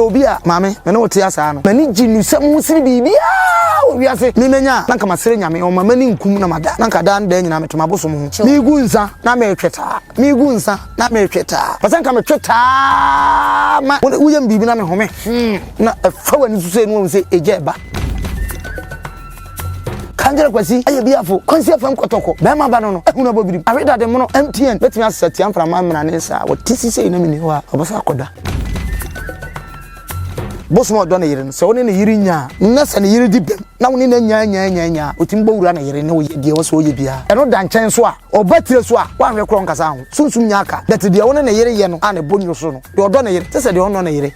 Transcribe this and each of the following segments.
obi a, maame, me ne wo te asaa no, m'ani gye nnusɛm ho sene biribiara wɔ wiase. Me menya a, na nka masrɛ Nyame, ɔmma m'ani nkum na mada, na nka daa ne daa nyinaa mete m'abosom ho. Megu nsa na metwe taa, megu nsa na metwe taa. Pɛ sɛ nka metwe taa ma woyɛ me biribi na mehome, hmm, na ɛfa w'ani so sɛ no wahu sɛ egya ɛba. Kankyerɛ Kwasi ayɛ biafo, Kwansi afam kɔtɔkɔ, bɛrima ba no no, ahunu abɔbirim, awe dade mono, MTN, bɛtumi asesa tia mframa mmena ne nsa a wɔte sisei na menni hɔ a, ɔbɛsa akɔda. Bosom a ɔdɔ ne yere no, sɛ wo ne ne yere nya a, na sɛ ne yere di bem na wo ne no anya anya anya anya a, ɔtumi bɔ wura ne yere ne wo yɛ deɛ ɛwɔ sɛ ɔyɛ biara. Ɛno da nkyɛn nso a, ɔba tire so a, woanhwɛ koraa ɔnkasa ho. Sunsum nya aka. But deɛ wo ne ne yere yɛ no a ne bo nnwo so no, deɛ ɔdɔ ne yere te sɛ deɛ ɔnnɔ ne yere.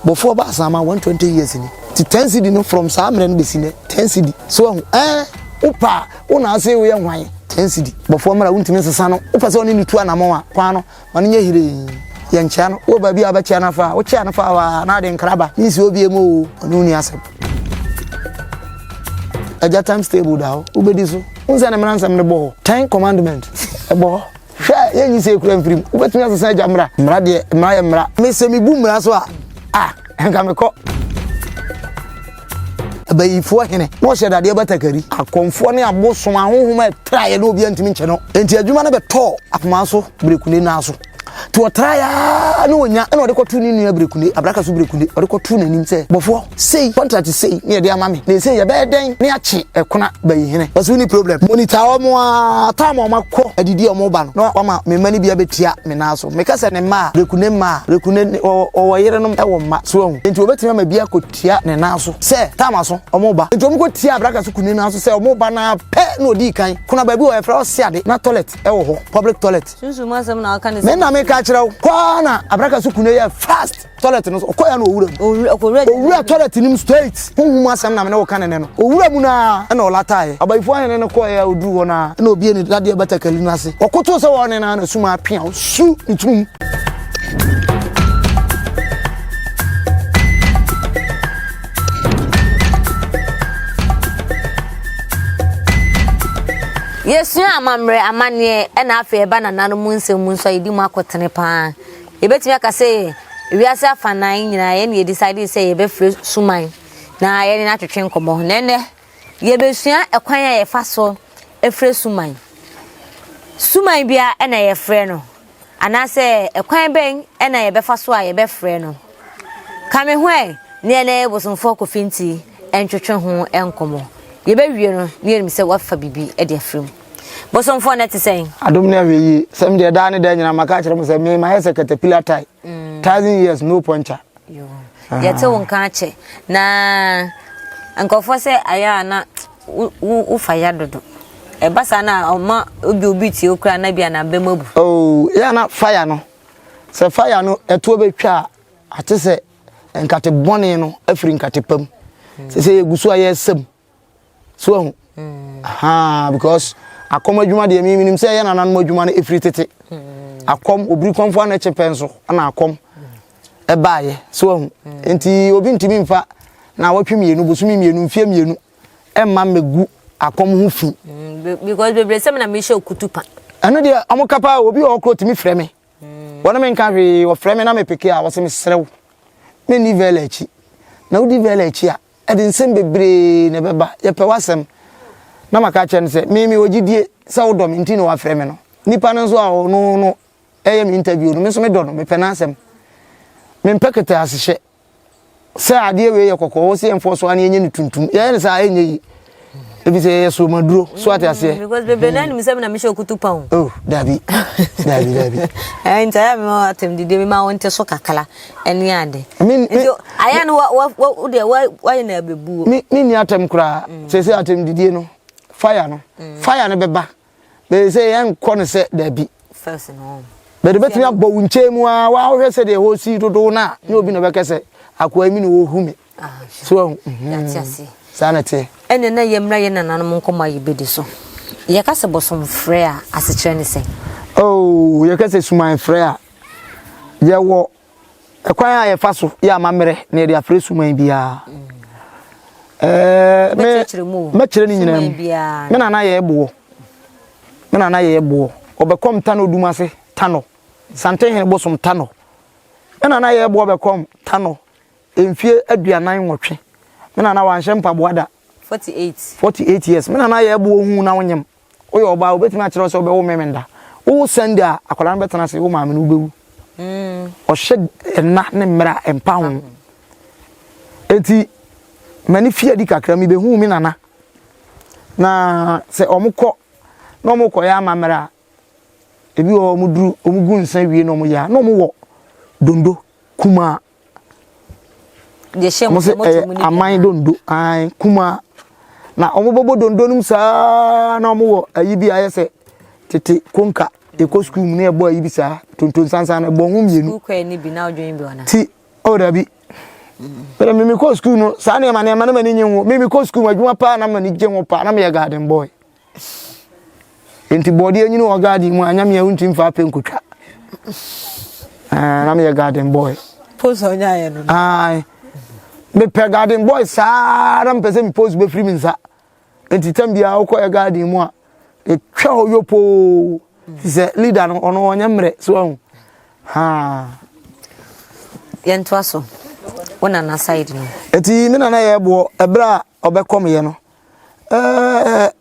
Bɔfoɔ ba asaama 120 years ni. Ti 10 cedi no from saa mmerɛ no bɛsi nɛ 10 cedi. So wahu? Ɛɛ, wopɛ a, wo na ase woyɛ hwan? 10 cedi. Bɔfoɔ mmra wontumi nsesa no. Wopɛ sɛ ɔne no tu anamɔn a, kwan no, Ma no nyɛ hiree. Yɛnkyea no. Wowɔ baabi a wobɛkyea no afa a, wokyea no fa hɔ ara na ade nkra ba. Mensi hɔ biom oo, ɔne wo nni asɛm. Agya times table da hɔ, wobɛdi so. Wohu sɛ ne mmara nsɛm no bɔ hɔ. Ten commandment, ɛbɔ hɔ. Hwɛ, yɛnyi sɛ ekura mfiri mu. Wobɛtumi asesa agya mmara. Mmara deɛ, mmara yɛ mmara. Me sɛ mebu mmara so a, ah, nka mekɔ. Abayifoɔ hene, na ɔhyɛ dadeɛ batakari. Akɔmfoɔ ne abosom ahonhom a ɛtraeɛ na obiara ntumi nkyɛ no. Enti adwuma no bɛtɔɔ akoma so Berekune nan so. Nti ɔtraeɛ ara na ɔnya, ɛna ɔde kɔtoo ne nua Berekune, Abraka so Berekune, ɔde kɔtoo n'anim sɛ, Bɔfoɔ, sei, contract sei ne yɛde ama me, na ɛsei yɛbɛyɛ dɛn ne akye ɛkona Bayihene? Ɔse wonni problem, monitor wɔn ara, time a wɔakɔ adidi a wɔreba no, na wama me mma no bi abɛtia me nan so. Meka sɛ ne mma a, Berekune mma a, Berekune, ɔwɔ yerenom wɔ mma, so wahu? Enti wɔbɛtumi ama bi akɔ. Tia ne nan so sɛ tam aso, wɔreba. Enti wɔkɔ tiaa abraka so kunini nan so sɛ wɔreba no ara pɛ na ɔdii kan. Kuna baabi wɔ yɛfrɛ hɔ Seade, na toilet wɔ hɔ, public toilet. Sunsum mu asɛm na ɔka ne sɛ. Me na meka akyerɛ wo. Kɔ ara na abraka so kunini yɛ fast toilet no so, ɔkɔeɛ na ɔwura mu. Ɔwura toilet no mu straight. Honhom mu asɛm na me ne wo ka ne nnɛ no. Ɔwura mu no ara na ɔlataaeɛ. Abayifoɔ ahene no kɔeɛ a ɔduruu hɔ no ara na ɔbue ne dadeɛ batakari no ase. Ɔkotoo sɛ wɔne no ara na sum apea su ne tirim. Yɛsua amammerɛ, amanneɛ, ɛna afei ɛba nananom nsɛm mu nso a yɛdi mu akotene paa. Yɛbɛtumi aka sɛ wiase afanan nyinaa yɛne yɛdecide sɛ yɛbɛfrɛ suman na yɛne no atwetwe nkɔmmɔ. Na ɛnɛ Yɛbɛsua ɛkwan a yɛfa so frɛ suman. Suman biara na yɛfrɛ no, anaasɛ ɛkwan bɛn na yɛbɛfa so a yɛbɛfrɛ no. Ka me ho ɛ ne ɛnɛ Bosomfoɔ Kofi Nti ntwetwe ho nkɔmmɔ. Yɛbɛwie no na yɛnim sɛ woafa biribi de afiri mu. Bosomfoɔ nnɛ te sɛn? Adom ne ahwɛyie. Sɛm deɛ daa ne daa nyinaa maka akyerɛ mo sɛ me mayɛ sɛ caterpillar tie. Thousand years no puncture. Yɛte wo nka akyɛ na nkurɔfoɔ sɛ ayɛ a na wofa ya dodo. Ɛba saa na ɔma obi obi tie wo koraa na bi a na abam abu. Oh, yɛ na fire no. Sɛ fire no ɛtoɔ bɛtwa a, ate sɛ nkate bɔne no afiri nkate pa mu. Sɛ sɛ yɛgu so a yɛresam. So ahu? Ahaa, because akɔm adwuma deɛ mi menim sɛ ɛyɛ nananom adwuma no ɛfiri tete. Akɔm, obiri kɔmfo anɛkye pɛ nso ɛna akɔm ɛbaayɛ. So ahu? Nti obi ntumi mfa na awɔtwe mmienu, bosome mmienu, mfeɛ mmienu ɛmma mmɛgu akɔm ho fi. Because bebree sɛ me na mehyɛ okutu pa. Ɛno deɛ ɔmo ka paa obi wɔ hɔ koraa otumi frɛ me. Wɔne me nka hwee, wɔfrɛ me na mepeke a wɔse mesrɛ wo menni Vela akyi. Na wodi Vela akyi a Ɛde nsɛm bebree na ɛbɛba. Yɛpɛ w'asɛm. Na maka akyerɛ no sɛ, me mewɔ gyidie sɛ wodɔ me nti na woafrɛ me no. Nipa no nso a ɔno no ɛyɛ me interview no, me nso medɔ no, mepɛ n'asɛm. Mempɛ kɛtɛasehyɛ. Sɛ adeɛ wei yɛ kɔkɔɔ, wo se yɛmfɔ so a na yɛnyɛ no tuntum. Yɛyɛ no saa a ɛnyɛ yie. Ebi sɛ yɛyɛ somaduro, so ate aseɛ. Because bebree na nim sɛ me na mehyɛ okutu pa o. Oh, dabi. Dabi, dabi. Eh, nti ayɛ me ma atem didi, me ma wo nte so kakra. Ɛne ade. Nti ayɛ no wa wa wo deɛ wa wayɛ na abebuo. Me me ni atɛm koraa. Mm. Sɛ sɛ atɛm didie no fire no. Mm. Fire no bɛba. Bɛyɛ sɛ yɛn kɔ no sɛ dabi. First no. Bɛde bɛtumi abɔ wo nkyɛn mu a wa wohwɛ sɛ deɛ ɛhɔ si dodow no a ne obi na ɔbɛkɛ sɛ akoa yi mi na ɔhu me. Ah, so ahu. Yɛate ase. Saa na ɛteɛ. Ɛnna na yɛmmra yɛn nananom nkɔmmɔ a yɛbɛdi so. Yɛka sɛ bosomfrɛ a, asekyerɛ ne sɛn? Oh, yɛka sɛ sumanfrɛ a, Yɛwɔ ɛkwan a yɛfa so yɛ amammerɛ na yɛde afrɛ suman biara. Ɛɛ me mɛkyerɛ ne nyinaa mu. Me nana yɛ boɔ. Me nana yɛ boɔ. Ɔbɛkɔm Tano Dumase Tano. Santehene bosom Tano. Me nana yɛ boɔ bɛkɔm Tano mfie 48. Me nana wanhyɛ mpaboa da. 48. 48 years. Me nana yɛ boɔ hu na wonyem. Woyɛ ɔbaa obetumi akyerɛ wo sɛ wobɛwo Memenda. Wowo Sunday a akwadaa no bɛtena ase wo maame no wobɛwu. Ɔhyɛ nna ne mmerɛ a ɛmpa ho. Enti m'ani fi adi kakra mebɛhuu me nana. Na sɛ wɔkɔ na wɔkɔyɛ amammerɛ a ebi wɔ hɔ wɔn duru wɔn gu nsa wie na wɔn yɛ a na wɔn wɔ dondo kumaa. Deɛ hyɛ Wɔn sɛ ɛyɛ aman dondo ae kumaa na wɔn bɛbɔ dondo no mu saa na wɔn wɔ ayi bi ayɛ sɛ tete konka ekɔ sukuu mu na yɛbɔ ayi bi saa tonton sansan na ɛbɔ ho mmienu. Sukuu kɔ ani bi na ɔdwen bi ɔna. Ti o dabi mɛ mi mi kɔ sukuu no saa nneɛma nneɛma na m'ani nye ho mi mi kɔ sukuu mu adwuma paa na m'ani gye ho paa na meyɛ garden boy. Nti bɔɔdeɛ nyini wɔ garden mu a nyame a wontumi mfa apɛ nkotwa. Ah, na meyɛ garden boy. Post a ɔnyaeɛ no. Ae. Mepɛ garden boy saa na mepɛ sɛ me post bɛfiri me nsa. Nti tam biara wokɔyɛ garden mu a ɛtwa hɔ yopoo. Ti sɛ leader no ɔno ɔnyɛ mmerɛ so ahu. Ha. Yɛntoa so. Wo nana side no. Nti me nana yɛ boɔ ɛberɛ a ɔbɛkɔmeyɛ no. Ɛɛ,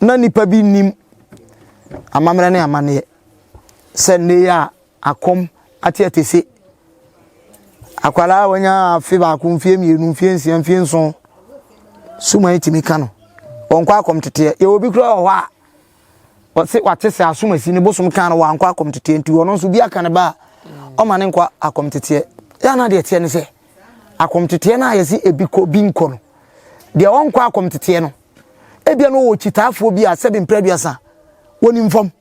na nnipa bi nnim amammerɛ ne amanneɛ sɛ nnɛ yi a akɔm ate atese. Akwadaa a wanya afe baako, mfeɛ mmienu, mfeɛ nsia, mfeɛ nson, suman tumi ka no. Ɔnkɔ akɔm teteɛ. Yɛwɔ bi koraa wɔ hɔ a, ɔse wate sɛ asomasi ne bosom kaa no wankɔ akɔm teteɛ nti ɔno nso bi aka ne ba a ɔma ne nkɔ akɔm teteɛ. Yɛ ana deɛ teɛ ne sɛ akɔmteteɛ no a yɛse ebi kɔ bi nkɔ no deɛ ɔnkɔ akɔmteteɛ no ebia no wɔ kyitaafoɔ bi a sɛbi mpere aduasa wɔnim fam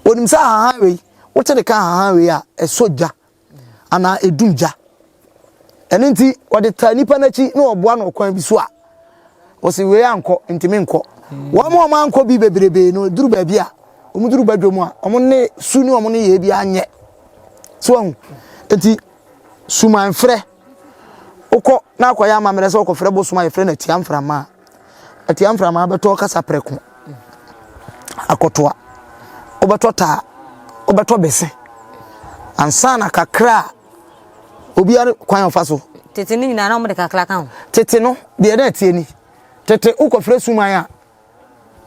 wɔnim sɛ ahahan wei wote de ka ahahan wei a ɛsɔ gya anaa ɛdum gya ɛno nti wɔde taa nipa no akyi na wɔboa no ɔkwan bi so a wɔsi wei ankɔ ntumi nkɔ wɔn a wɔn ankɔ bi bebrebe no duru baabi a wɔn duru badwa mu a wɔn ne su ne wɔn ne yɛ bi anyɛ so ahu nti sumanfrɛ wokɔ na akɔyɛ amammerɛ sɛ wokɔfrɛ bosom a yɛfrɛ no atia mframa a atia mframa bɛtɔ kasa prɛko akɔtoa wobɛtɔ taa wobɛtɔ bese ansa na kakra a obiara kwan ɔfa so tete no nyinaa na wɔde kakra ka ho tete no deɛ na ɛteɛ ni tete wokɔfrɛ suman a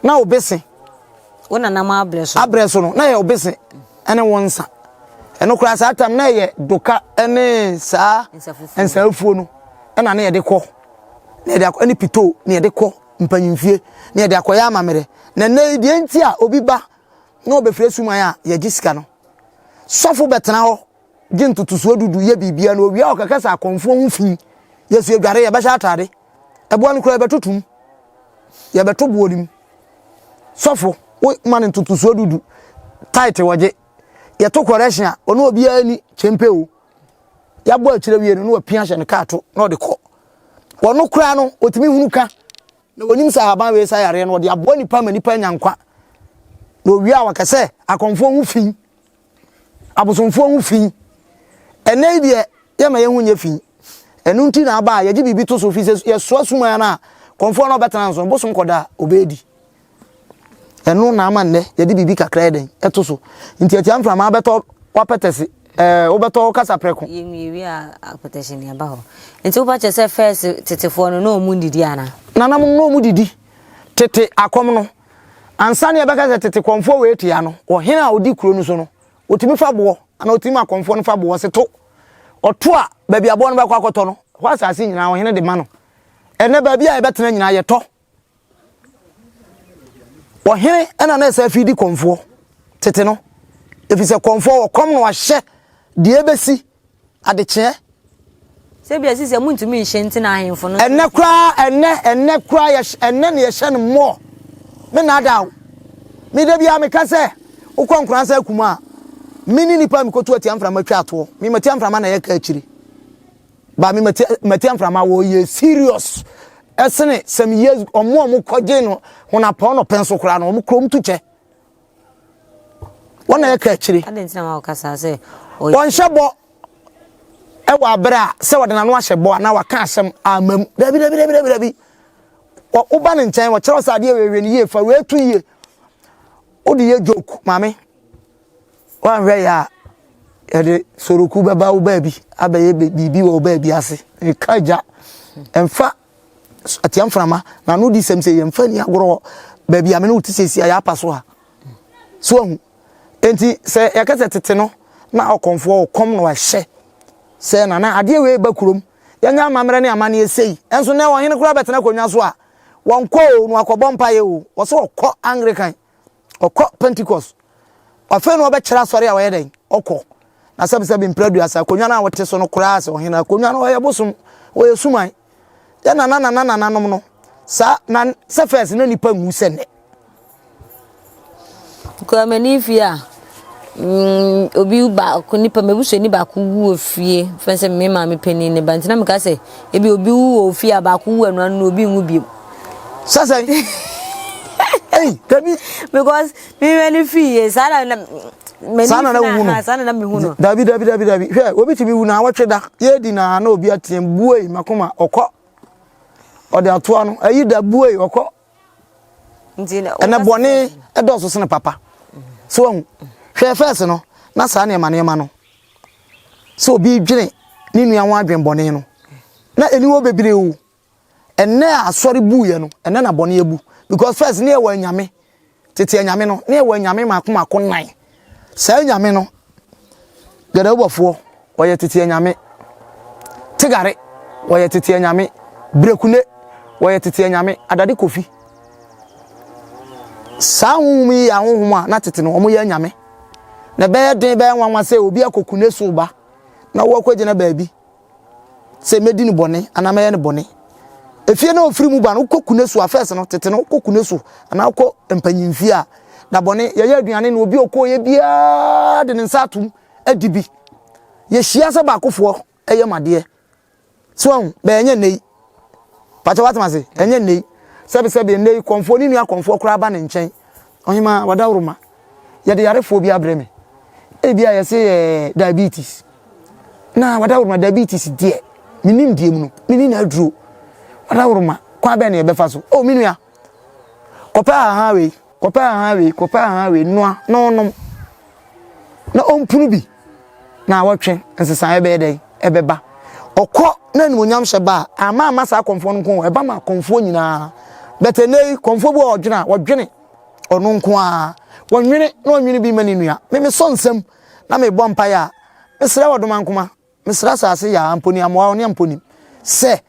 na wo bese wo nanam abrɛ so abrɛ so no na yɛ wo bese ɛne wo nsa ɛno koraa saa tam na yɛ doka ɛne saa nsafufuo no ɛna ne yɛde kɔ na yɛde akɔ ɛne pito na yɛde kɔ mpanyinfie na yɛde akɔyɛ amammerɛ na nnɛ yi deɛ nti a obi ba na ɔbɛfrɛ suman a yɛgye sika no sɔfo bɛtena hɔ gye ntotosoɔ dudu yɛ biribiara na owia ɔkɛkɛ sɛ akɔmfoɔ ho fi yɛsu adware yɛbɛhyɛ ataade ɛboa no koraa yɛbɛtotom yɛbɛto boɔ no mu sɔfo wo ma no ntotosoɔ dudu tight wɔgye yɛto correction a ɔne obiara ni kyɛmpe o yɛabɔ akyerɛ wie no na wapia hyɛ ne kaa to na ɔde kɔ wɔno koraa no ɔtumi hunu ka na wɔnim sɛ ahaban wei sa yareɛ no ɔde aboa nipa ma nipa anya nkwa na owie a wɔkɛ sɛ akɔmfoɔ ho fi abosomfoɔ ho fi ɛnɛ yi deɛ yɛma yɛn ho nyɛ fi ɛno nti na aba a yɛgye biribi to so fi sɛ yɛsoa suman no a kɔmfoɔ no ɔbɛtena nso bosom kɔda a ɔbɛdi ɛno na ama nnɛ yɛde biribi kakra yɛ dɛn ɛto so nti atia mframa bɛtɔ wapɛtɛse ɛɛ wobɛtɔ kasa prɛko. Yɛnwie a apɛtɛse ne ɛba hɔ nti wopa kyɛ sɛ fɛs tetefoɔ no na ɔmu ndidi ana? Nanam na ɔmu didi tete akɔm no ansa ne yɛbɛka sɛ tete kɔmfoɔ wei tia no ɔhene a ɔdi kuro no so no ɔtumi fa boɔ anaa ɔtumi ma akɔmfoɔ no fa boɔ se to ɔto a baabi aboɔ no bɛkɔ akɔtɔ no hɔ asase nyinaa ɔhene de ma no ɛnɛ baabi a yɛbɛtena nyinaa yɛtɔ Ɔhene na na ɛsɛ afiri di kɔmfoɔ tete no, ɛfiri sɛ kɔmfoɔ wɔ kɔm na wahyɛ deɛ ɛbɛsi adekyeɛ. Sɛ bi ɛsi sɛ muntumi nhyɛ nti na ahemfo no. Ɛnɛ koraa ɛnɛ ɛnɛ koraa yɛ ɛnɛ na yɛhyɛ no mmɔɔ me na ada o me da biara meka sɛ wokɔ nkoransa akuma a me ne nipa a mekɔtu atia mframa twa atoɔ me matia mframa na yɛka akyiri Ba me matia matia mframa wɔ yɛ serious ɛsene some years ɔmo a ɔmo kɔgye no ho na pɔn no pɛn so koraa no ɔmo kurom tu kyɛ wɔn na ɛka akyire wɔnhyɛ bɔ ɛwɔ abere a sɛ wɔde n'ano ahyɛ bɔ anaa waka asɛm amam dabi dabi dabi dabi dabi woba ne nkyɛn wɔkyerɛ sɛ adeɛ wei wei no yie fa wei to yie wode yɛ joke maame Woanhwɛ yɛ a, Yɛde soroku bɛba wo baabi abɛyɛ biribi wɔ wo baabi ase. Nka gya. Ɛmfa atia mframa na ano di sɛm sɛ yɛmfa ni agorɔ wɔ baabi a me ne wo te sɛsi a yɛapa so ha. So ahu. Enti sɛ yɛka sɛ tete no na ɔkɔmfoɔ ɔkɔm na wahyɛ sɛ nana adeɛ wei ba kurom yɛnyɛ amammerɛ ne amanneɛ sei. Ɛnso nɛ ɔhene koraa bɛtena akonnwa so a wɔnkɔ o na wakɔbɔ mpaeɛ o wɔsɛ ɔkɔ Anglican ɔkɔ Pentecost. Afei na ɔbɛkyerɛ asɔre a ɔyɛ dɛn? Ɔkɔ. Na sɛbisɛbi mpere aduasa, akonnwa no a wɔte so no koraa sɛ ɔhene akonnwa no ɔyɛ bosom, ɔyɛ suman. Yɛ nana nana nananom no, saa na sɛ fɛs na nipa nwu sɛ nnɛ. Kura m'ani fie a, mm, obi baako nipa m'abusuani baako wu wɔ fie fɛn sɛ me maame panin ne ba nti na meka sɛ ebi obi wu wɔ fie a baako wu ɛno ano na obi nwu bio. Sɛ sɛ ei dabi. Because me m'ani fi yie saa na na m'ani saa na na wuhu no saa na na mehu no. Dabi dabi dabi dabi hwɛ obi tumi wu na awɔtwe da yɛdi na na obi ateam buei makoma ɔkɔ ɔde atoa no ayi da buei ɔkɔ. Ɛnɛ bɔne dɔɔso sene papa. So wahu? Hwɛ fɛs no, na saa nneɛma nneɛma no, sɛ obi dwene ne nua ho adwen bɔne no, na ɛni hɔ bebree o. Ɛnɛ a asɔre buiɛ no, ɛnɛ na bɔne abu. Because first ne yɛwɔ anyame, tete anyame no, ne yɛwɔ anyame mako mako nan. Saa anyame no, Gɛdɛwobɔfoɔ, wɔyɛ tete anyame. Tegare, wɔyɛ tete anyame. Brekune, wɔyɛ tete anyame. Adade Kofi. Saa ahonhom yi yɛ ahonhom a na tete no wɔyɛ anyame. Na ɛbɛyɛ den bɛyɛ nwanwa sɛ obi akɔ kune so ba na wɔakɔgyina baabi sɛ mɛdi no bɔne anaa mɛyɛ no bɔne. Efie na ofiri mu ba no, wokɔ kune so a, first no, tete no, wokɔ kune so anaa wokɔ mpanyimfie a, da bɔne, yɛyɛ aduane na obi a ɔkɔɔyɛ biara de ne nsa atom adi bi. Yɛhyia sɛ baakofoɔ yam adeɛ. So ahu? Bɛyɛ ɛnyɛ nnɛ yi. Pakyɛ woatem ase? Ɛnyɛ nnɛ yi. Sɛbesɛbe nnɛ yi, kɔmfoɔ ne nua kɔmfoɔ koraa ba ne nkyɛn. Ɔhemaa, wadaworoma. Yɛde yarefoɔ bi abrɛ me. Ebia yɛse ɛɛ diabetes. Na wadaworoma diabetes deɛ, me nimdeɛ mu no, menni n'aduro. Wadaworoma, kwan bɛn na yɛbɛfa so? Oh, me nua, kɔpɛ ahahan wei, kɔpɛ ahahan wei, kɔpɛ ahahan wei, noa na ɔnom. Na ɔmpunu bi. Na awɔtwe nsesaeɛ bɛyɛ dɛn? Ɛbɛba. Ɔkɔ na animuonyam hyɛ ba a, amma amma saa akɔmfoɔ no nko, ɛba ma akɔmfoɔ nyinaa. But ɛnnɛ yi, kɔmfoɔ bi wɔ hɔ a ɔdwene a, ɔdwene ɔno nko ara. Wɔnwene na ɔnwene bi ma ne nua. Me mesɔ nsam na mebɔ mpaeɛ a, mesrɛ ɔdomankoma, mesrɛ asase yaa, mponi amoa ɔne amponim, sɛ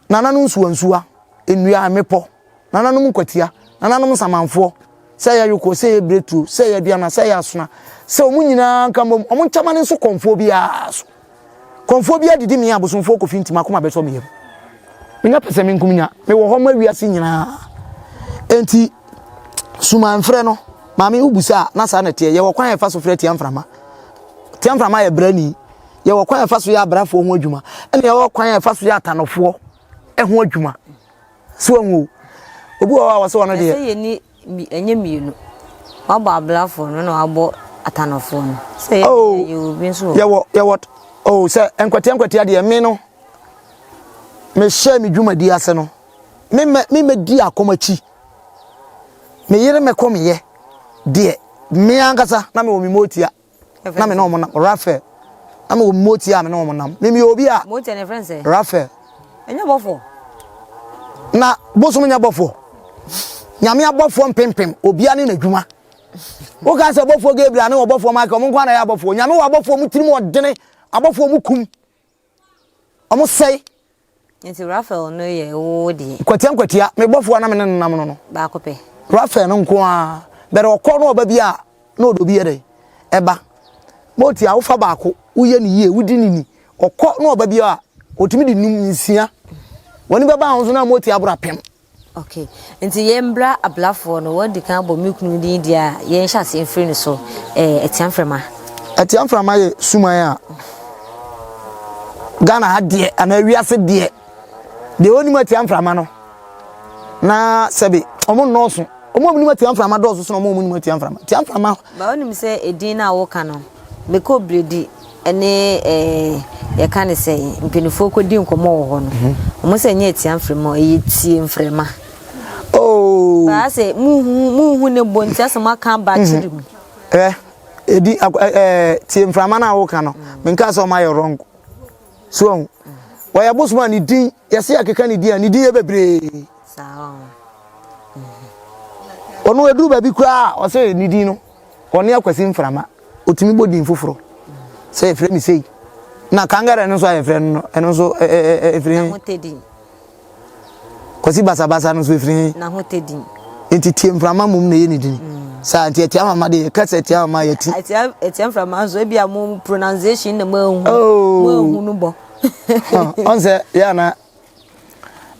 nananom nsuwansuwa, nnua, mmepɔ, nananom nkwatia, nananom nsamanfoɔ, sɛ ɛyɛ yoko, sɛ ɛyɛ biretuo, sɛ ɛyɛ aduana, sɛ ɛyɛ asona, sɛ wɔn nyinaa nka mmom, wɔn nkyɛma no nso kɔmfoɔ biara so. Kɔmfoɔ biara didi mee abosomfoɔ kofi nti m'akoma bɛtɔ me yam. Menya pɛ sɛ menkum nya, mewɔ hɔ ma wiase nyinaa. Enti sumanfrɛ no, maame wobusa a, na saa na ɛteɛ. Yɛwɔ kwan a yɛfa so frɛ tia mframa. Tia mframa yɛ brani. Yɛwɔ kwan a yɛfa so yɛ abrafoɔ ho adwuma, ɛna yɛwɔ kwan a yɛfa so yɛ atanɔfoɔ ho adwuma. So wahu o? Obi wɔ hɔ a wɔsɛ ɔno deɛ. Ɛsɛ yɛni ɛnyɛ mmienu. Wabɔ abrafoɔ no na wabɔ atanɔfoɔ no. Sɛ yɛ oh, yɛ obi nso wɔ. Yɛwɔ yɛwɔ oh sɛ nkwatia nkwatia deɛ me no mehyɛ me dwumadi ase no me mɛ me mɛdi akɔm akyi me yere mɛkɔ meyɛ deɛ me ankasa na mewɔ me motia na me ne wɔn nam Raphael na mewɔ motia a me ne wɔn nam me meyɛ obi a motia ne friend sɛ Raphael ɛnyɛ bɔfoɔ na bosom nyɛ bɔfoɔ nyame abɔfoɔ mpempem obia ne n'adwuma woka sɛ bɔfoɔ Gabriel ne ɔbɔfoɔ Michael ɔmo nko ara na ɛyɛ abɔfoɔ nyame wɔ abɔfoɔ mu tirim ɔdene abɔfoɔ mu kum ɔmo sɛe Nti Raphael no yɛ wo deɛ? Nkwatia nkwatia, me bɔfoɔ a na me ne no nam no no. Baako pɛ. Raphael no nko ara. But ɔkɔ na ɔba bi a, na ɔde obi yɛ dɛn? Ɛba. Moti a wofa baako, woyɛ no yie, wodi no ni. Ɔkɔ na ɔba bi a, ɔtumi de num, nsia. W'ani bɛba ho so na moti aboro apem. Ok, nti yɛn bra ablafoɔ no, wɔadi kan abɔ me kunu din deɛ a, yɛn hyɛ aseɛ mfiri ne so, ɛɛ Atia Mframa. Atia Mframa yɛ suman a Ghana ha deɛ anaa wiase deɛ, deɛ ɔnim Atia Mframa no, na sɛbe wɔn nnɔɔso, wɔn a wɔnim Atia Mframa dɔɔso sene wɔn a wɔnim Atia Mframa. Atia Mframa. Ba wonim sɛ edin no a woka no, mekɔ Bredi ne eh, yɛka ne sɛ mpanimfoɔ kɔdi nkɔmmɔ wɔ hɔ no mhm. wɔn sɛ ɛnyɛ atia mframa ɛyɛ tie mframa oh. baa sɛ muhu muhu ne bɔ nti asɛ moaka aba mhm. akyere mu ɛ eh, Edi ɛɛ tie mframa no a woka no, menkaa sɛ ɔma yɛ wrong. So ahu. Wɔyɛ bosom a ne din, yɛse yɛkeka ne din a, ne din yɛ bebree. Ɔno eduru baabi koraa a, ɔse ne din no, ɔne Akwasi Mframa. Ɔtumi bɔ din foforɔ. Sɛ yɛfrɛ me sei. Na kangɛrɛ no nso a yɛfrɛ no no, ɛno nso ɛfiri he? Kwasi Basabasa no nso ɛfiri he? Nti tie mframa mmom na ɛyɛ ne din. Saa nti atia mama deɛ yɛka sɛ atia mama yɛti. Atia atia mframa nso ebi a mo pronunciation na mo ahu. Oh. Mo ahu no bɔ. Ɔn sɛ yɛ ana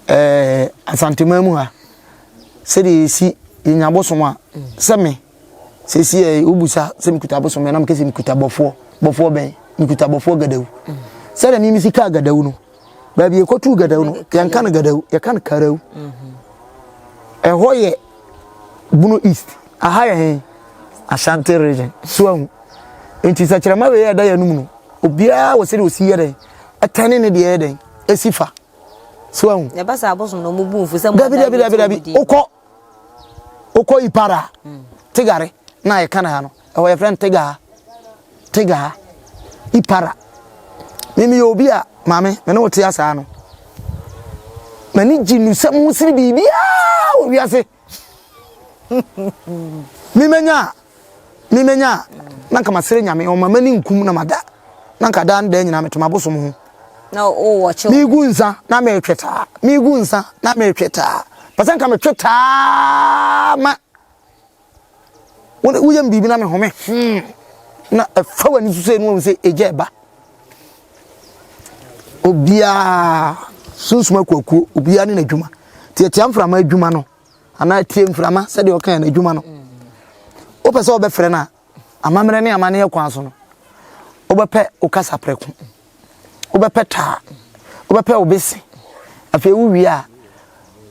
ɛɛ Asanteman mu ha sɛdeɛ yɛsi yɛnya bosom a sɛ me sɛsi ɛ wobusa sɛ mekuta bosom na mekɛ sɛ mekuta bɔfoɔ bɔfoɔ bɛn mekuta bɔfoɔ gadawu sɛdeɛ mimi si kaa gadawu no baabi yɛkɔtuu gadawu no yɛnka no gadawu yɛka no karawu ɛhɔ yɛ Bono East aha yɛ he Ashanti region so ahu nti sɛ kyerɛma wei ɛda yɛn anum no obiara wɔ sɛdeɛ ɔsi yɛ dɛn ɛtɛne ne deɛ yɛ dɛn ɛsi fa so ahu. Ɛba sɛ abosom na ɔmo bu nfu sɛ mo dabi dabi dabi dabi wokɔ wokɔ ipara mm. tigare na yɛka na ha no ɛhɔ yɛfrɛ no tigaa tigaa ipara mimi yɛ obi a maame me ne wo te asaa no m'ani gye nusɛm ho sene biribiaa wɔ wiase Memenya a, memenya a, na nka masrɛ Nyame ɔma m'ani nkum na mada. Na nka daa ne daa nyinaa mete m'abosom ho. Na wowɔ kyew. Megu nsa na metwe taa, megu nsa na metwe taa. Pɛ sɛ nka metwe taa ma woyɛ me biribi na mehome hmm na ɛfa w'ani so sɛ ɛnu wahu sɛ egya ɛba. Obiara sunsum akuakuo, obiara ne n'adwuma. Nti ɛtia mframa adwuma no. anaa tie mframa sɛdeɛ ɔka yɛn adwuma no wopɛ sɛ wobɛfrɛ no a amammerɛ ne amanneɛ kwan so no wobɛpɛ wo kasa prɛko wobɛpɛ taa wobɛpɛ wo bese afei wowie a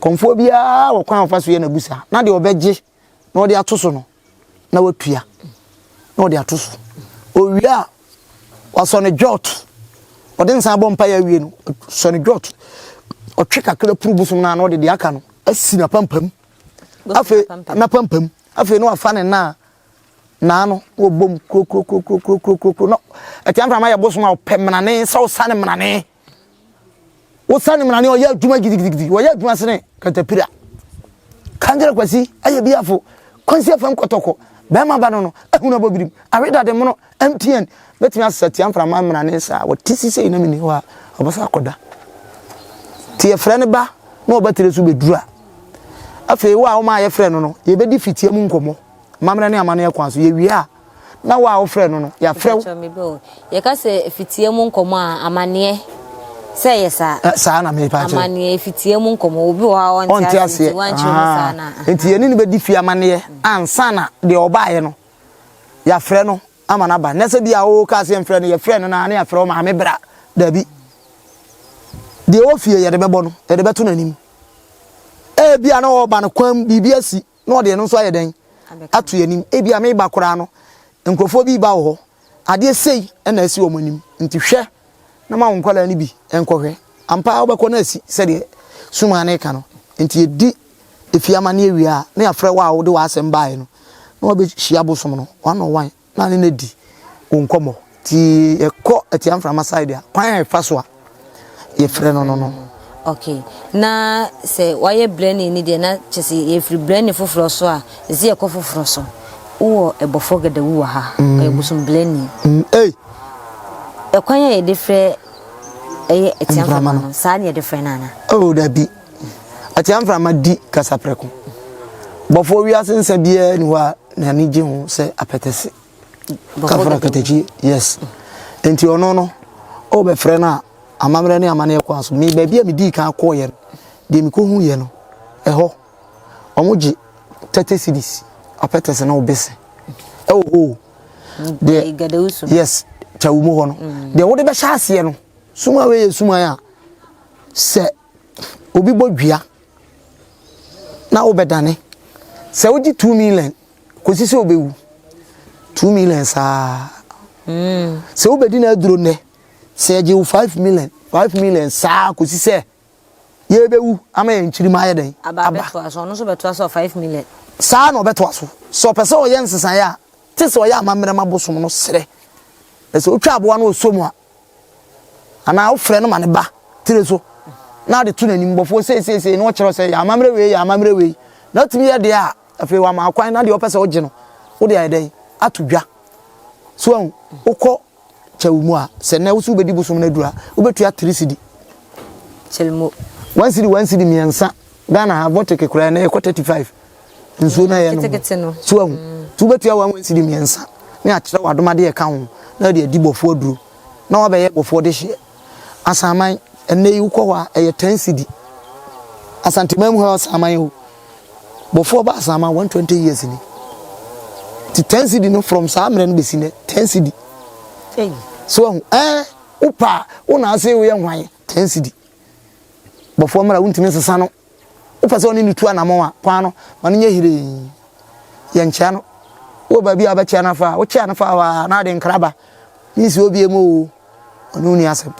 kɔmfoɔ biara wɔ kwan a wɔfa so yɛ n'abusa na deɛ ɔbɛgye na ɔde ato so no na watua na ɔde ato so owie a wasɔ ne dwɔt ɔde nsa abɔ mpaeɛ awie no sɔ ne dwɔt ɔtwe kakra puru bosom no a na ɔde deɛ aka no asi n'apampam afei n'apampam afei na wafa ne nan naa no na wɔbom kurokurokurokurokurokurokuro na ɛtia mframa yɛ bosom a ɔpɛ mmenane sɛ ɔsa ne mmenane Wosane mmara ne ɔyɛ adwuma gidigidigidi wɔyɛ adwuma sene katapira kankyerɛ kwasi ayɛ biafo kwansi afam kɔtɔkɔ bɛrima ba no no ahunu abɔbirim awe dade mono mtn bɛtumi asesa tia mframa mmara ne saa wɔte sisei na meni hɔ a ɔbɛsa akɔda nti yɛfrɛ no ba na ɔba tire so bɛduru a afei wo a woma yɛfrɛ no no yɛbɛdi fitia mu nkɔmmɔ Amammerɛ ne amanneɛ kwan so. Yɛwie a, na wo a wofrɛɛ no no, yɛafrɛ wo. Mpakyɛw me ba o, yɛka sɛ fitia mu nkɔmmɔ a, amanneɛ, sɛ ɛyɛ saa? Ɛ, saa na merepa akyerɛ. Amanneɛ, fitia mu nkɔmmɔ, obi wɔ hɔ a ɔnte aseɛ nti woankyerɛ mu saa na. Nti yɛne no bɛdi fie amanneɛ ansa na deɛ ɔbaeɛ no, yɛafrɛ no ama no aba. Nyɛ sɛ bi a wokaa sɛ yɛmfrɛ no, yɛfrɛɛ no na ne yɛafrɛ wo maame bra. Dabi. Deɛ ɛwɔ fie yɛde bɛbɔ no, yɛde bɛto n'anim. Ebia na ɔreba no kwan mu biribi asi. na ɔde ɛno nso ayɛ dɛn ato yɛn anim ebia meba koraa no nkurɔfoɔ bi ba wɔ hɔ adeɛ sei na asi wɔn anim nti hwɛ na ma wo nkwadaa no bi nkɔhwɛ ampa ara wobɛkɔ na asi sɛdeɛ sumaa no reka no nti yɛdi efie amanneɛ wie a na yɛafrɛ wo a wode w'asɛm baeɛ no na wabɛhyia bosom no one on one na ne no adi wo nkɔmmɔ nti yɛkɔ atia mframa side a kwan a yɛfa so a yɛfrɛ no no no. Ok na sɛ wayɛ brɛni ni deɛ na kyɛ sɛ yɛfiri brɛni foforɔ so a ɛsɛ yɛkɔ foforɔ so wowɔ ɛbɔfoɔ gadawu wɔ ha mm. ɔyɛ bosom brɛni mm. hey. ɛkwan a yɛde frɛ ɛyɛ atia mframa no saa ne yɛde frɛ no ana oh dabi atia mframa di kasaprɛko bɔfoɔ wiase nsa biara ni hɔ a n'ani gye ho sɛ apɛtɛse kafra katakyi yes nti ɔno no ɔbɛfrɛ no a amammerɛ ne amanneɛ kwan so me baabi a medii kan kɔɔyɛ no deɛ mekɔhu yɛ no ɛhɔ ɔmo gye 30 cedis apɛtɛse no wobese ɛwɔ hɔ o deɛ yes kyawu mu hɔ no mm. deɛ wode bɛhyɛ aseɛ no suma wei yɛ suman a sɛ obi bɔ dua na wobɛdane sɛ wogye 2 million kɔsi sɛ wobɛwu 2 million saa mm. sɛ wobɛdi no aduro nnɛ sɛ yɛgye wo 5 million 5 million saa kɔsi sɛ yɛbɛwu ama yɛn nkyiri ma ayɛ dɛn aba saa na ɔbɛtoa so sɛ ɔpɛ sɛ ɔyɛ nsesaeɛ a. Te sɛ ɔyɛ amammerɛ ma bosom no serɛ. Na sɛ wotwa aboa no ɔsɔ mu a, anaa wofrɛ no ma ne ba tire so na ade to n'anim bɔfoɔ seiseiseei na ɔkyerɛ sɛ yɛ amammerɛ wei yɛ amammerɛ wei na atumi yɛ deɛ a afei wama akwan na deɛ ɔpɛ sɛ wogye no wode ayɛ dɛn ato dwa so ahu wokɔ kyɛw mu a sɛ nnɛ wo so wobɛdi bosom no aduru a wobɛtua 3 cedi kyɛlmo 1 cedi 1 cedi mmiɛnsa Ghana ha vɔteke koraa ɛnɛ yɛkɔ 35 nsuo no a yɛnom no so ahu nti wobɛtua 1 1 cedi mmiɛnsa ne akyerɛ w'adomade ɛka ho na wode adi bɔfoɔ aduro na wabɛyɛ bɔfoɔ de hyeɛ asaman ɛnɛ yi wokɔ hɔ a ɛyɛ 10 cedi asanteman mu ha asaman o bɔfoɔ ba asaman 120 years ni nti 10 cedi no from saa mmerɛ no bɛsi nɛ 10 cedi so ahu ɛɛ wopa wo na ase woyɛ hwan 10 cedi Bɔfoɔ mmara wontumi nsesa no. Wopɛ sɛ ɔne no tu anamɔn a, kwan no, ma no nyɛ hiree. Yɛnkyea no. Wowɔ baabi a wobɛkyea no afa a, wokyea no fa hɔ ara na ade nkra ba. Mensi hɔ bio mu oo, ɔne wo nni asɛm.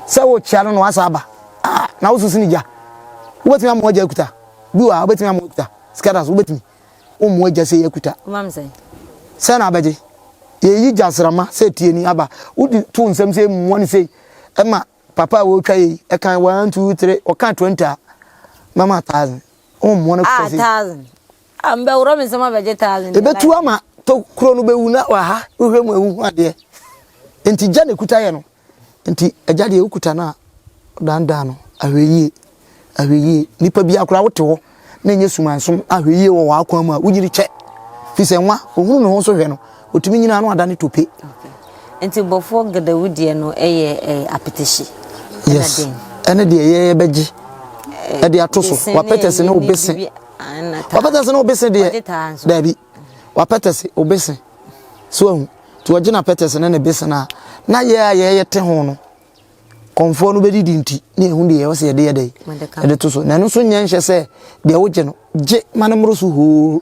Sɛ wokyea no na wasa aba a, na woso sene gya. Wobɛtumi amoa gya akuta? Bi wɔ ha, wobɛtumi amoa akuta? Sika da so, wobɛtumi? Wommoa gya sei akuta. Sɛ na abɛgye. Yɛyi gyasrama sɛ tie ni aba. Wode to nsɛm sɛ mmoa no sei ɛma Papa a wɔretwa yei, ɛkan one two three, ɔka 20 a, mɛma thousand. Wɔn mmoa no Ah, thousand. Ah, mbɛworɔ me nsam abɛgye thousand. Ebetu ama to kuro no bɛwu na waha wohwɛ mu ewu ho adeɛ. Nti gya na ekuta yɛ no. Nti agya deɛ wokuta no a dandan no ahwɛ yie ahwɛ yie. Nipa bi akora wote hɔ na ɛnyɛ sumansom ahwɛ yie wɔ w'akwan mu a wonyini kyɛ. Fi sɛ nwa ohunu ne ho nso hwɛ no otumi nyina ano adane tope. Nti bɔfoɔ gadawu deɛ no yɛ apetehye. Yes. Ɛne deɛ yɛyɛ bɛgye ɛde ato so. Wapɛtɛse ne obese. Wapɛtɛse ne obese deɛ. Daabi. Wapɛtɛse obese. So ahu. Nti wɔgye na pɛtɛse ne ne bese no a na yɛ a yɛyɛ te ho no kɔnfoɔ no bɛdidi nti ne ɛhu deɛ ɛwɔ sɛ yɛde yɛ dɛ yɛde to so na ɛno nso nyɛ nhyɛ sɛ deɛ wogye no gye ma no mmoro so hoo.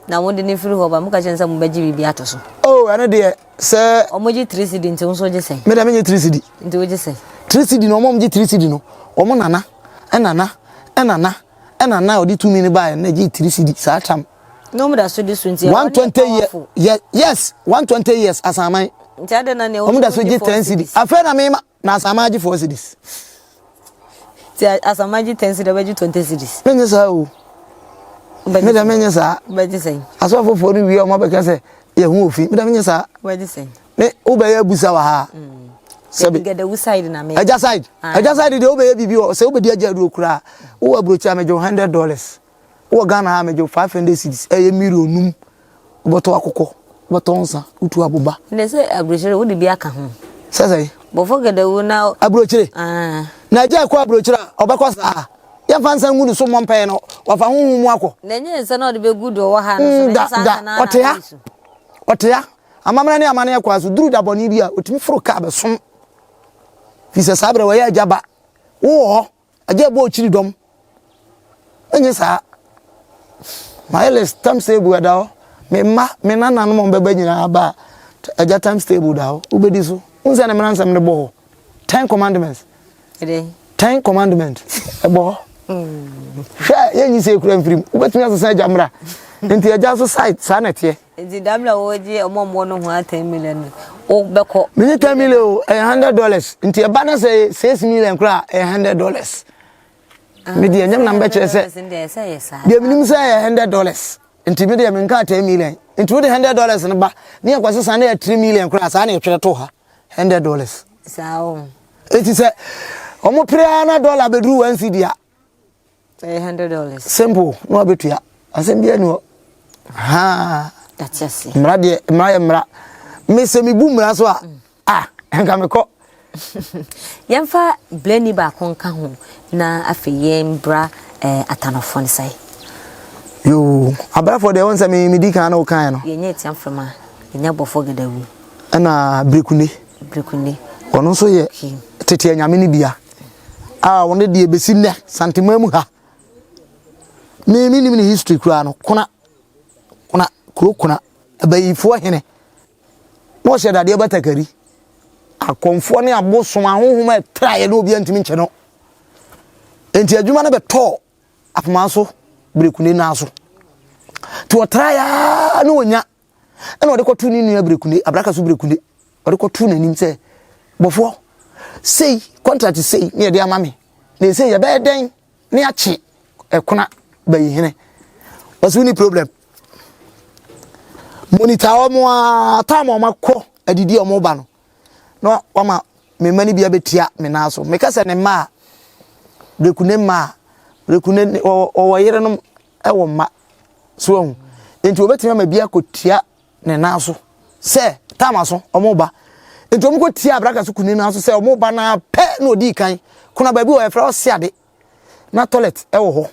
Na wode ne firi hɔ ba moka kyerɛ sɛ mobɛgye biribi ato so. Oh ɛno deɛ sɛ. Ɔmo gye three cedi nti wo nso wogye sɛn. Me deɛ menye three cedi. Nti wogye sɛn. Three cedi no ɔmo a ɔmo gye three cedi no ɔmo nana ɛnana ɛnana ɛnana a ɔde tumi no baeɛ no na ɛgye three cedi saa tam. Na ɔmo da so di so nti ɛhɔ ne yɛ powerful. Yes 120 years asaman. Nti adɛn na nea ɔmo da so gye 10 cedi. Afei na mema na asaman agye 4 cedis. Ti asaman gye 10 cedis ɔbɛgye 20 cedis. Menye saa o. Me deɛ menye saa. Wobɛgye sɛn? Asɔfofoɔ no wie ɔmo abɛka sɛ yɛho ofi. Me deɛ menye saa. Wobɛgye sɛn? Me wobɛyɛ abusa wɔ ha. Sɛbi. Gadawu side na me. Agya side. Agya side deɛ wobɛyɛ biribi wɔ sɛ wobɛdi agya aduro koraa. Wowɔ aburokyi a megye $100. Wowɔ Ghana ha a megye wo 500 cedis, ɛyɛ million num. Wobɛtɔ akokɔ, wobɛtɔ nsa, wotu aboba. Ndɛ sɛ aburokyire wode bi aka ho. Sɛ sɛ. Bɔfo gadawu na. Aburokyire. Ah. Na agya ɛkɔ aburokyire a ɔbɛkɔ saa. Yɛmfa nsa ngu ne so mmɔ mpaeɛ no wafa honhom mu akɔ. Na ɛnyɛ nsa na ɔde bɛgu deɛ ɔwɔ ha no so. Mm, da, da, ɔte ha. Ɔte ha. Amammerɛ ne amanneɛ kɔ so duru da bɔne bi a ɔtumi foro kaa bɛsom. Fi sɛ saa berɛ wɔyɛ agya ba. Wowɔ hɔ. Agya ɛbɔ ɔkyiri dɔm. Ɛnyɛ saa. Mayɛ list times table ɛda hɔ. Me mma, me nananom a wɔbɛba nyinaa ba a, agya times table da hɔ. Wobɛdi so. Wohu sɛ ne mmara nsɛm no bɔ hɔ. Ten commandments. Ten commandments ɛbɔ hɔ. Hwɛ yɛnyi sɛ ekura mfirim. Wobɛtumi asesa agya mmara. Nti agya nso side saa na ɛteɛ. Nti da bla wɔgye ɔmo ɔmo no ho a 10 million no wobɛkɔ. Menye 10 million o, ɛyɛ $100. Nti ɛba na sɛ 6 million koraa ɛyɛ $100. Me deɛ nyɛ na mbɛkyerɛ sɛ deɛ menim sɛ ɛyɛ $100. Nti me deɛ menkaa 10 million. Nti wode $100 no ba ne yɛkɔ sesa na yɛ 3 million koraa saa na yɛtwerɛ to ha $100. Saa o. Nti sɛ ɔmo pere ara na dollar bɛduru 1 cedi a Ɛyɛ $100. Simple na wabetua. Asɛm biara ni hɔ. Haa. Mmara deɛ mmara yɛ mmara. Me sɛ mebu mmara so a mm. ah nka mekɔ. Yɛmfa blani baako nka ho na afei yɛmbra eh, atanɔfoɔ no sɛe. Yoo, abrafoɔ deɛ wɔn sɛ me medi kan na wokaeɛ no. Yɛnyɛ atiamframa, yɛnyɛ abɔfoɔ gadawu. Ɛna Brekune. Brekune. Ɔno nso yɛ tete anyame no bia. A ɔno deɛ bɛsi nnɛ Santeman mu ha. Me menim ne history koraa no kona kona kuro kona abayifoɔ hene na ɔhyɛ dadeɛ batakari akɔmfoɔ ne abosom ahohom a ɛtraeɛ na obiara ntumi nkyɛ no nti adwuma no bɛtɔɔ akoma so berekune naa so nti ɔtraeɛ na ɔnya. Ɛna ɔde kɔto ne nua Berekune, Abraka so Berekune. Ɔde kɔto n'anim sɛ, bɔfoɔ, sei, contract sei ne yɛde ama me. Na ɛsei yɛbɛyɛ dɛn ne akye ɛkona bayi hene. Ɔsɛ woni problem. Monitor wɔn a time wɔn akɔ adidi a wɔn ba no. Na wama me mma no bi abɛtia me nan so. Meka sɛ ne mma a, Berekune mma a, Berekune ɔwɔ yerenom wɔ mma. So ahu? Nti wɔbɛtumi ama bi akɔtia ne nan so sɛ taama so wɔn ba. Nti wɔn kɔtia abraka so kuni nan so sɛ wɔn ba na pɛ na ɔdii kan. Kuna baabi wɔ yɛfrɛ ɔse ade na toilet wɔ hɔ.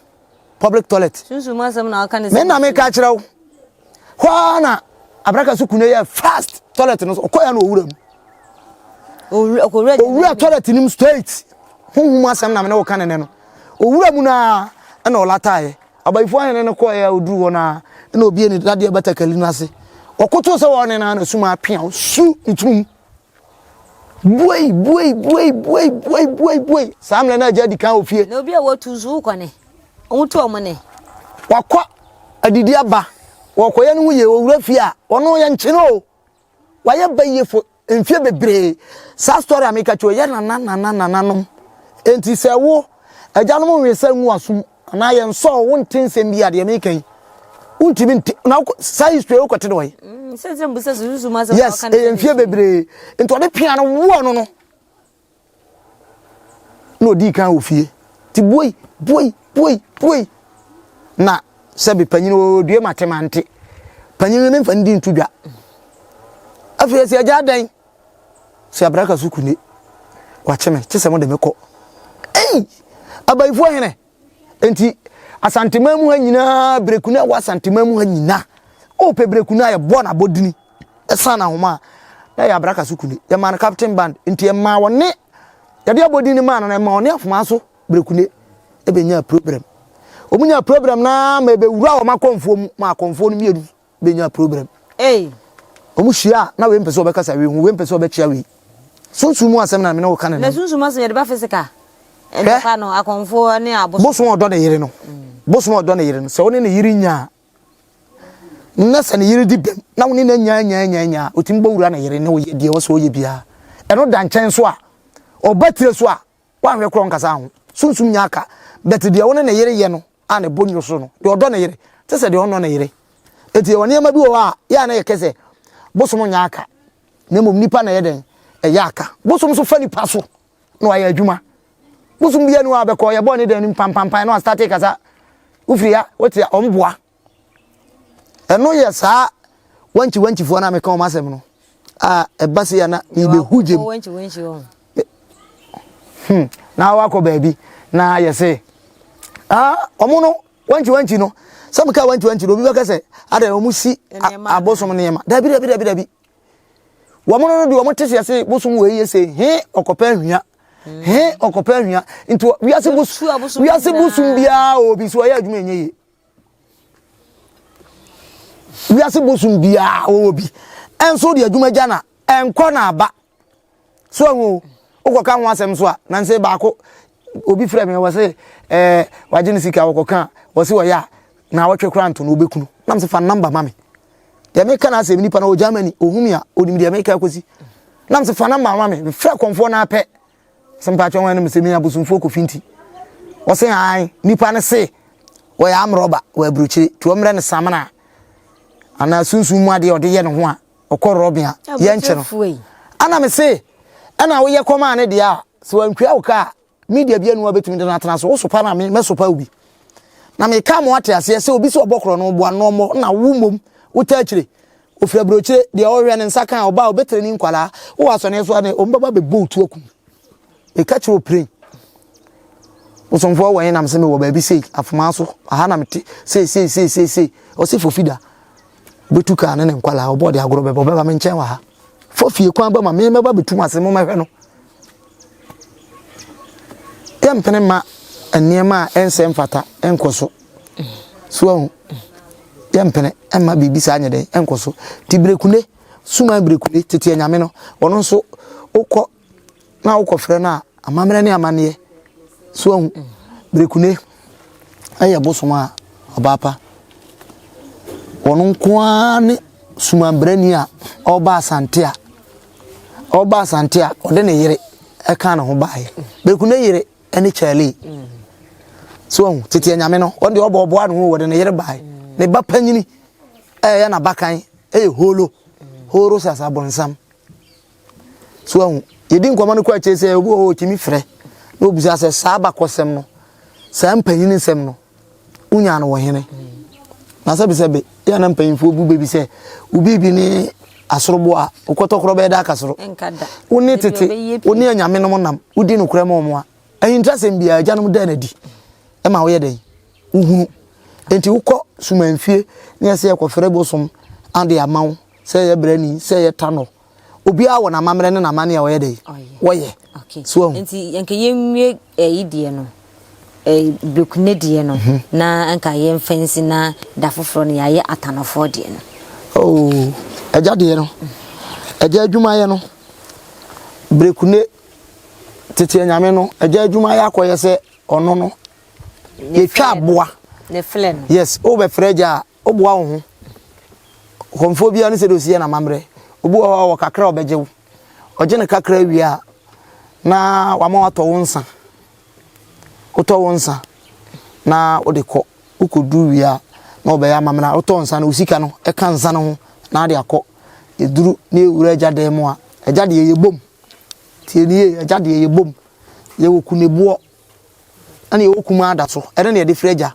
Public toilet. Sunsum asɛm na ɔka ne sɛ. Me na meka kyerɛ wo. Hɔ ara na abraka so kuni yɛ fast toilet no so ɔkɔɛ na ɔwura mu. Owura toilet no mu straight. Honhom asɛm na me ne wo ka ne nɛ no. Owura mu na ɛna ɔlataeɛ. Abayifoɔ ahene no kɔeɛ a ɔduru hɔ no a ɛna obie ne dadeɛ batakali no ase. Ɔkoto sɛ wɔne no na sum apea su ne tirim. Buei buei buei buei buei buei buei. Saa mmerɛ no agya adi kan wɔ fie. Na obi a wɔtu nso wokɔ ne. Wɔtu wɔn ne. Wakɔ adidi aba. Wɔkɔyɛ ne ho yie owura fie a ɔno yɛ nkyene o. Wayɛ bayifo mfie bebree. Saa story a meka kyerɛ yɛ nana nana nananom. Enti sɛ wo agyanom nwesa ngu asom anaa yɛn sɔɔ wo nte nsɛm bi a deɛ meka yi wontumi nte na saa history wokɔte no wɔ yi. Mm, yes, ɛyɛ mfie bebree. Nti ɔde pia no woɔ no no. na ɔdii kan wɔ fie nti buei buei buei buei na sɛbi panyin ɔdue mate mante panyin no memfa ndi nto dwa afei ɛsɛ agya adɛn sɛ abraka so kune wakye me kye sɛ mode me kɔ ei abayifoɔ hene Enti Asanteman mu ha nyinaa berekunu a ɛwɔ Asanteman mu ha nyinaa ɔpɛ berekunu a yɛbɔ no abɔdini ɛsan ahoma a na ɛyɛ abraka so kune yɛmaa no captain band nti ɛmaa wɔne yɛde abɔdini maa no na ɛmaa ɔne afoma so berekune ɛbɛnya problem wɔn nya problem na ma ɛbɛwura wɔn akɔnfoɔ mu ma akɔnfoɔ no mmienu bɛnya problem. Ei. Wɔn hyia a, na wei mpɛ sɛ ɔbɛkasa wei ho, wei mpɛ sɛ ɔbɛkyea wei. Sunsum mu asɛm na me ne wo ka ne Na sunsum asɛm yɛde ba physical. Ntɔkwa no, akɔmfoɔ ne abosom. Bosom a ɔdɔ ne yere no, bosom a ɔdɔ ne yere no, sɛ wo ne ne yere nya a, na sɛ ne yere di bɛm, na wo ne no anya anya anya anya a, ɔtumi bɔ wura ne yere ne woyɛ deɛ ɛwɔ sɛ ɔyɛ biara. Ɛno da nkyɛn so a, ɔba tire so a, woanhwɛ korɔ nkasa ho. Sunsum nya aka, but deɛ wo ne ne yere yɛ no, a ne bo nnwo so no, deɛ ɔdɔ ne yere te sɛ deɛ ɔnnɔ ne yere. Enti yɛwɔ nneɛma bi wɔ hɔ a, yɛ a na yɛkɛ sɛ bosom nyɛ aka, na mmom nipa na ɛyɛ dɛn? Ɛyɛ aka. Bosom nso fa nipa so na wayɛ adwuma. Bosom biara ni hɔ a bɛkɔ yɛbɔɔ ne dan no mu pampampan na wastate kasa. Wofiri ha, wote a, ɔmboa. Ɛno yɛ saa wankyi wankyifoɔ no a meka wɔn asɛm no a ɛba se ya na mebɛhu gyem. Hmm, na wakɔ baabi na yɛse ah ɔmo no wankyi wankyi no sɛ meka wankyi wankyi no obi bɛka sɛ adɛn ɔmo si abosom nneɛma dabi dabi dabi dabi wɔn no deɛ wɔn te sɛ yɛse bosom wɔ yɛ sɛ he ɔkɔpɛ ahwia he ɔkɔpɛ ahwia nti wiase bosom wiase bosom biara obi so ɔyɛ adwuma ɛnyɛ yie wiase bosom biara wɔwɔ bi ɛnso deɛ adwuma gya na ɛnkɔ na aba So ahu o, wokɔka ho asɛm so a, nansa baako obi frɛ me wɔ se ɛɛ wagye ne sika wɔkɔka a wɔ se wɔyɛ a na awɔtwe koraa nto no wɔbɛkunu. Na me se fa namba ma me. Deɛ meka no asɛm nipa no wɔ Germany, ɔhu me a ɔnim deɛ meka akɔsi. Na me se fa namba ma me. Mefrɛ kɔmfoɔ no apɛ. Sɛ mpakyɛ wɔn anim sɛ me abosomfoɔ kofi nti. Wɔse ae, nipa no se wɔyɛ amrɔba wɔ aburokyire, nti wɔmmrɛ no samena anaa sunsum mu adeɛ ɔde yɛ ne ho a ɔkɔ rɔbin a yɛnkyɛ no ana me se ɛna woyɛ kɔmaa ne deɛ a sɛ wantwia wo ka a media bi anu a bɛtumi de no atena so wo sopa no a mɛsopa wo bi na meka mo ate aseɛ sɛ obi sɛ ɔbɔ korɔ no boa no ɔmmɔ na wo mmom wota akyire ofiri aburokyire deɛ ɔhwɛ ne nsa kan ɔba a ɔbɛtire ne nkwalaa wowɔ asɔne so a ne ɔmbɛba bɛbɔ wo tu akum meka kyerɛ opiren bosomfoɔ wɔ nam sɛ mewɔ baabi sei afoma so aha na mete sei sei sei sei sei ɔse fofida Ɔbɛtu kaa ne ne nkwadaa, ɔbɔ ɔde agorɔ bɛba, ɔbɛba me nkyɛn wɔ ha. Fɔ fie kwan ba ma me mɛba bɛtu mu ase, mo mɛhwɛ no. Yɛmpene ma nneɛma a ɛnsɛ mfata nkɔ so. So ahu, yɛmpene mma biribi saa nyɛ dɛn nkɔ so. Nti berekune, suman berekune, tete anyame no, ɔno nso wokɔ na wokɔfrɛ no a, amammerɛ ne amanneɛ. So ahu, berekune yɛ bosom a ɔbaa pa. Ɔno nko ara ne sumanbrani a ɔreba Asante a ɔreba Asante a ɔde ne yere ɛka ne ho baeɛ. Berekune yere ɛne Charlie. So ɔhu tete anyame no ɔno deɛ ɔbɔ ɔboa ne ho wɔde ne yere baeɛ. Ne ba panyini ɛyɛ n'abakan ɛyɛ Holo. Horo sasa bɔnsam. So wahu? Yɛdi nkɔmmɔ no kɔ akyire sɛ obi wɔ hɔ ɔtumi frɛ na ɔbisa sɛ saa abakɔsɛm no, saa mpanyin nsɛm no, wonya no wɔ hene? Na sɛbesɛbe, yɛ na mpanyinfoɔ bu bɛ bi sɛ wo biribi ne asoroboɔ a, wokɔtɔkorɔ bɛyɛ dɛ aka soro. Wo ne tete, wo ne anyame nom nam, wodi nokorɛ ma wɔn a, ahintasɛm biara agyanom da no adi ma woyɛ dɛn? Wohunu. Enti wokɔ sumanfie ne ɛsɛ yɛkɔfrɛ bosom ade ama wo sɛ ɛyɛ brani, sɛ ɛyɛ tanɔ, obiara wɔ n'amammerɛ ne n'amanne a ɔyɛ dɛ wɔyɛ. So ahu. Nti nka yɛnwie ɛyi deɛ no, bekune deɛ no, mhm. na nka yɛmfa nsi na da foforɔ no yɛayɛ atanɔfoɔ deɛ no. Oh, agya deɛ no, agya adwumayɛ no, berekune tete anyame no, agya adwumayɛ akɔyɛ sɛ ɔno no, yɛtwa aboa. Yes, wobɛfrɛ agya a, Woboa wo ho. Kɔmfoɔ biara ne sɛdeɛ ɔsi yɛ n'amammerɛ. Obi wɔ hɔ a ɔwɔ kakra a ɔbɛgye wo. Ɔgye no kakra wie a, na wama watɔ wo nsa. Wotɔ wo nsa na wode kɔ. Wokɔduru wie a, na ɔbɛyɛ amammerɛ a wotɔ nsa no, wo sika no ka nsa no ho na ade akɔ. Yɛduru na yɛwura agya dan mu a, agya deɛ yɛbom. Tie nie, agya deɛ yɛbom. Yɛwɔ kuneboɔ. Ɛna yɛwɔ kumaa da so. Ɛno na yɛde frɛ agya.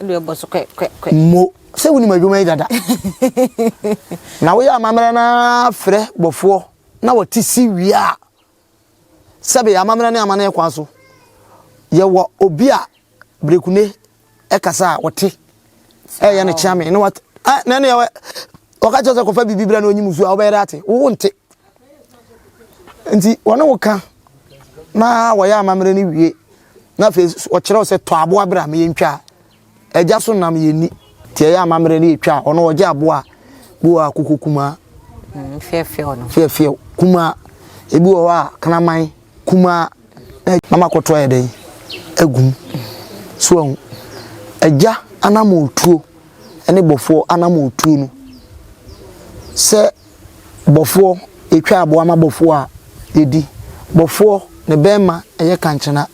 Ɛna ɛbɔ so kɛ kɛ kɛ. Mo sɛ wonim adwuma yi dada. Na woyɛ amammerɛ no ara frɛ bɔfoɔ na wɔte si wie a, sɛbe amammerɛ ne amanneɛ kwan so, yɛwɔ obi a berekune ɛkasa a wɔte ɛyɛ no kyeame na wat na ɛne wɔka kyerɛ sɛ kɔfa biribi bra na ɔnyim nsuo a wobɛyɛ dɛ ate wo nte nti wɔne wo ka na wɔyɛ amammerɛ no wie na afei wɔkyerɛ wo sɛ tɔ aboa bra ma yɛntwa a agya so nam yɛnni nti ɛyɛ amammerɛ no yɛtwa a ɔno ɔgye aboa a bi wɔ akoko kumaa mm, fɛfɛw no fɛfɛw kumaa ebi wɔ hɔ a kraman kumaa na makɔtɔ ayɛ dɛn agu mu so ahu agya anammɔntuo ne bɔfoɔ anammɔntuo no sɛ bɔfoɔ yɛtwa aboa ma bɔfoɔ a yɛdi bɔfoɔ ne bɛrima ɛyɛ kankyena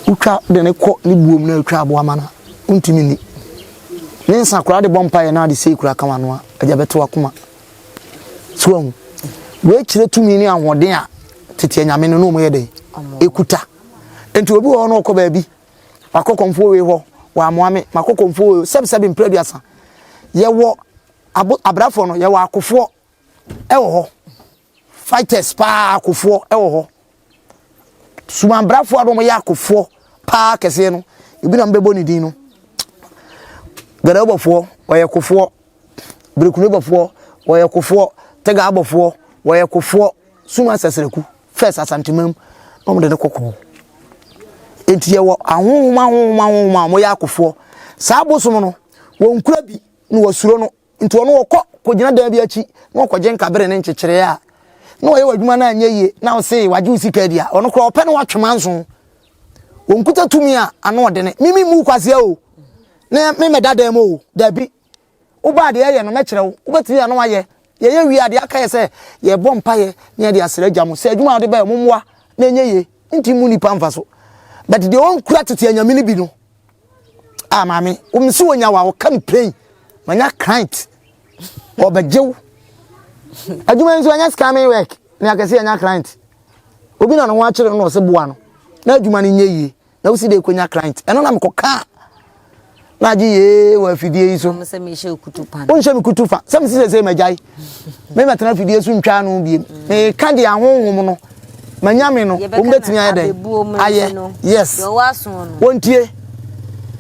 wotwa de ne kɔ ne buom na wotwa aboa ma no a wontumi nni ne nsa koraa de bɔ mpaeɛ na ade sei koraa ka wano a agya bɛte wakoma So wahu? Wei kyerɛ tumi ne ahoɔden a tete anyame no na wɔyɛ dɛn? Ekuta. Nti obi wɔ hɔ na ɔkɔ baabi, wakɔ kɔmfoɔ wei hɔ, wammoa me, makɔ kɔmfoɔ wei, sɛbsɛbe mprɛ aduasa. Yɛwɔ abo abrafoɔ no, yɛwɔ akofoɔ ɛwɔ hɔ. Fighters paa akofoɔ ɛwɔ hɔ. Sumanbrafoɔ a na wɔyɛ akofoɔ paa kɛseɛ no, ebi na mbɛbɔ ne din no. Gɛrɛbɔfoɔ, wɔyɛ kofoɔ. Berekune bɔfoɔ, wɔyɛ kofoɔ. Tega abɔfoɔ, wɔyɛ kofoɔ. Sum asɛsrɛku, first Asantemam, na wɔde no kɔkɔɔ. Enti yɛwɔ ahonhom ahonhom ahonhom a wɔyɛ akofoɔ. Saa bosom no, wɔnkura bi na wɔsuro no. Nti ɔno ɔkɔ kɔgyina dan bi akyi na ɔkɔgye nkabere ne nkyekyereɛ a, na ɔyɛ w'adwuma no anyɛ yie na ɔse wagye wo sika adi a, ɔno koraa ɔpɛ ne watwe manso. Wɔnkuta tumi a ano ɔdene. Mimi mmu kwasea o, na memmɛda dan mu o, dabi. Wobaa deɛ ɛyɛ no mɛkyerɛ wo, wobɛtumi a na wayɛ. Yɛyɛ wie a deɛ aka yɛ sɛ yɛbɔ mpaeɛ na yɛde asrɛ agya mo sɛ adwuma a wode baeɛ mommoa na ɛnyɛ yie. Nti mmu nnipa mfa so. But deɛ ɔnkura tete anyame no bi no, ah maame, wo mese wɔnya wa wɔka no plain, manya client, ɔbɛgye wo. Adwuma yi nso ɛnyɛ scamming work, ne akɛse yɛnya client. Obi na ne ho akyere no na ɔse boa no, na adwuma no nyɛ yie. Na wosi dɛ konya client. Ɛno na mekɔ kaa. Na agye yee wɔ afidie yi so. Sɛ mehyɛ kutu pa. Wonhyɛ me kutu fa. Sɛ mesi sɛ sɛ magyae. Me mɛtena afidie so ntwa ano biem. Meka deɛ ahonhom no. Manya me no. Wɔn bɛtumi ayɛ dɛn? Ayɛ. Yes. Wɔntie.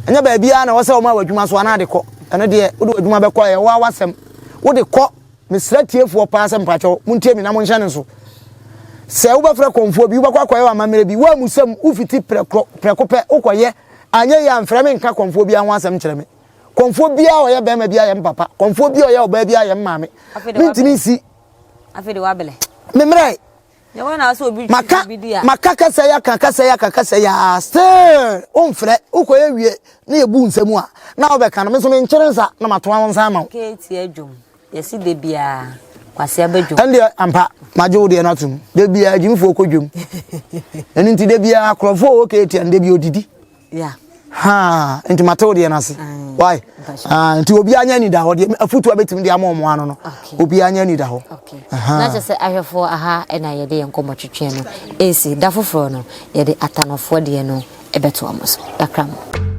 Ɛnyɛ baabiara na ɛwɔ sɛ wɔma w'adwuma so anaa de kɔ. Ɛno deɛ wode w'adwuma bɛkɔ ɛyɛ wo awasɛm. Wode kɔ. Mesrɛ atiefoɔ paa sɛ mpakyɛw montie me na monhyɛ no nso. Sɛ wobɛfrɛ kɔmfoɔ bi, wobɛkɔ akɔyɛ w'amammerɛ bi, woammusam, wofiti prɛko prɛko pɛ wokɔyɛ, anyɛ yie a mfrɛ me nka kɔmfoɔ biara ho asɛm nkyerɛ me. Kɔmfoɔ biara a ɔyɛ barima biara yɛ me papa, kɔmfoɔ biara a ɔyɛ ɔbaa biara yɛ me maame. Mentumi nsi. Afei de wabelɛ. Memmerɛe. Maka maka kasa yi aka kasa yi aka kasa yi aa still womfrɛ wokɔyɛ wie na yɛbu nsa mu a na wobɛka no me nso menkyere nsa na matoa wo nsa ama wo. Yɛsi da biara kwasea ba dwom. Ɛndeɛ ampa magye wo deɛ no atom. Da biara gyimifoɔ kɔ dwom. Ɛno nti da biara akorɔmfoɔ wɔ keetia no da biara odidi. Yeah. Haa nti mate wo deɛ no ase. Why? Ah, nti obiara nyɛ anida hɔ deɛ afutuo a bɛtumi de ama ɔmo ano no. Obiara nyɛ anida hɔ. Okay. Na kyerɛ sɛ ahwɛfoɔ aha ɛna yɛde yɛn nkɔmmɔ twetwe no ɛsi da foforɔ no yɛde atanɔfoɔ deɛ no ɛbɛto ɔmo so. Dakra mo.